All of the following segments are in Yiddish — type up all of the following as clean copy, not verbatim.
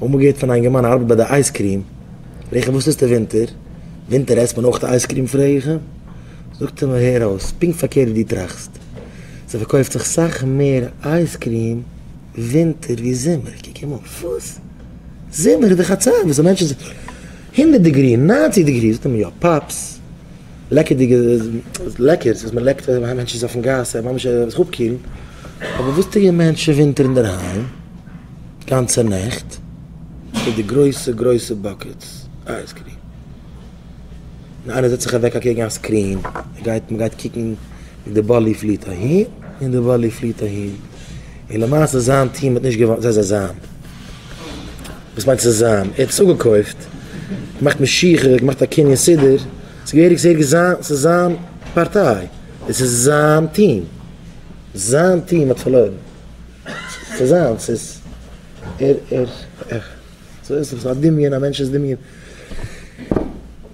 כ'האב אמאל געהערט פון א אינגערמאן ארבעט ביי די ice cream, פרעג איך אים וואס טוסטו ווינטער? ווינטער עסט מען אויך ice cream פרעג איך אים, זאגט ער מיר הער אויס, פונקט פארקערט ווי דו טראכסט, ס'פארקויפט זיך סאך מער ice cream ווינטער ווי זומער, קוק אים אן, וואס? זומער איז דאך א צייט וואס די מענטשן זענען הונדערט degree, ניינציג degree, זאגט ער מיר יא, pops, לעקעדיגע לעקערס וואס מען לעקט ווען א מענטש איז אויפן גאס ער ממש זיך אפקילן, אבער וואס טוען מענטשן ווינטער אינדערהיים גאנצע נעכט מיט די גרויסע גרויסע buckets ice cream, און איינער זעצט זיך אוועק אקעגן א screen, ער גייט מען גייט קוקן ווי די באלי פליעט אהין און די באלי פליעט אהין, און למעשה זיין team האט נישט געוואונען, זיי זיי זיין. וואס מיינט ס'איז זיין? ער האט עס אפגעקויפט, געמאכט משיכה, געמאכט א קנין סידור, ס'איז געהעריג ס'איז זיין, ס'איז זיין פארטיי, עס איז זיין team, זיין team האט פארלוירן, ס'איז זיין, ס'איז ער ער ער, ס'איז עס א דמיון, א מענטש'ס דמיון,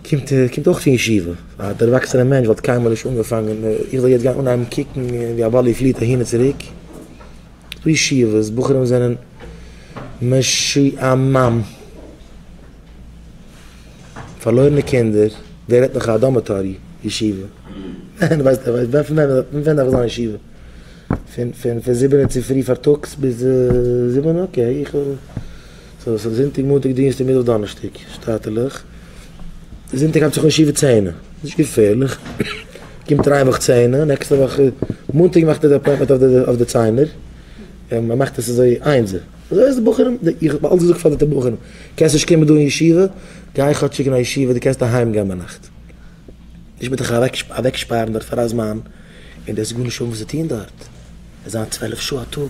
קומט קומט אויך פון ישיבה, א דערוואקסענער מענטש וואלט קיינמאל נישט אנגעפאנגען, איך זאל יעצט גיין אנהייבן קוקן ווי א באלי פליעט אהין און צוריק. ס'דא ישיבות, בחורים זענען משועמם, פארלוירענע קינדער, ווער רעדט נאך א dormitory ישיבה, ווען ווייסט ווען פון ווען דארף איך זיין אין ישיבה? פון פון פון זיבענע צופרי פארטאגס ביז זיבענע? okay איך so ס'איז זונטאג מאנטאג דינסטאג מיטוואך דאנערשטאג שטאטעלעך, זונטאג הייבט זיך אן ישיבה צענע, נישט געפערליך, קומט אריין וואך צענע, נעקסטע וואך מאנטאג מאכט ער די appointment אויף די ציינער, און מען מאכט עס אזוי איינזער, אזוי איז די בחורים, איך האב אלץ געזאגט פאר די בחורים, קענסט נישט קומען דא אין ישיבה, גיי כאטשיג אין א ישיבה דו קענסט אהיים גיין ביינאכט, נישט מיט דיך אוועקשפארן דארט פאר א זמן, און דו האסט גארנישט האבן וואס צו טון דארט, עס זיין 12 שעה א טאג,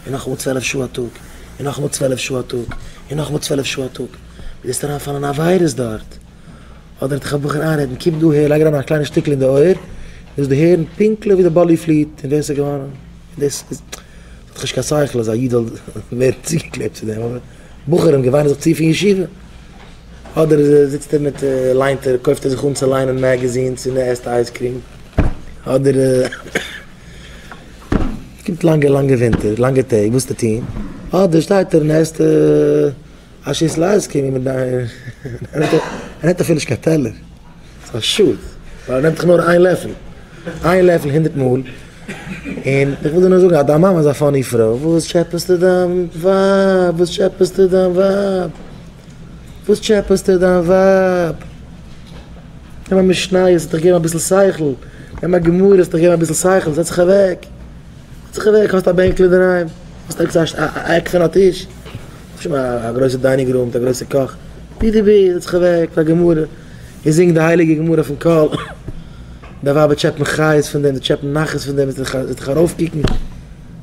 און נאכאמאל 12 שעה א טאג, און נאכאמאל 12 שעה א טאג, און נאכאמאל 12 שעה א טאג, דו וועסט אריינפאלן אין עבירות דארט. אדער וועט דיך א בחור איינרעדן, קום דא הער, לייג אריין א קליינע שטיקל אין די אויער, וועסט דו הערן פונקטליך ווי די באלי פליעט און ווער ס'איז געוואנען. און דאס איז, ס'האט דאך נישט קיין שכל אז א איד זאל ווערן צוגעקלעבט צו דעם, אבער בחורים געוויינען זיך צו פון ישיבה. אדער זיצט ער מיט, ליינט ער, קויפט ער זיך אן צו ליינען magazines און ער עסט ice cream. אדער קומט לאנגע לאנגע ווינטער, לאנגע טעג, וואס צו טון? אדער שטייט ער און עסט א שיסל ice cream מיט דיין, ער נעמט אפילו נישט קיין טעלער, ס'איז א שאד, ווייל ער נעמט דאך נאר איין לעפל, איין לעפל הונדערט מאל, און איך וויל דיר נאר זאגן אז דיין מאמע איז א funny פרוי, וואס טשעפעסטו דיין ווייב, וואס טשעפעסטו דיין ווייב, וואס טשעפעסטו דיין ווייב, נעם א משניות ס'וועט דיך געבן אביסל שכל, נעם א גמרא ס'וועט דיך געבן אביסל שכל, זעץ זיך אוועק, זעץ זיך אוועק, האסט א בענקל אינדערהיים, האסט ערגעץ א עק פון א טיש. שוין א גרויסע dining room מיט א גרויסע קאך, ווי דו ביסט, זעץ זיך אוועק פאר גמרא, און זינג די הייליגע גמרא אויפן קול, די ווייב וועט שעפן חיות פון דעם, וועט שעפן נחת פון דעם, וועט דיך ארויפקוקן.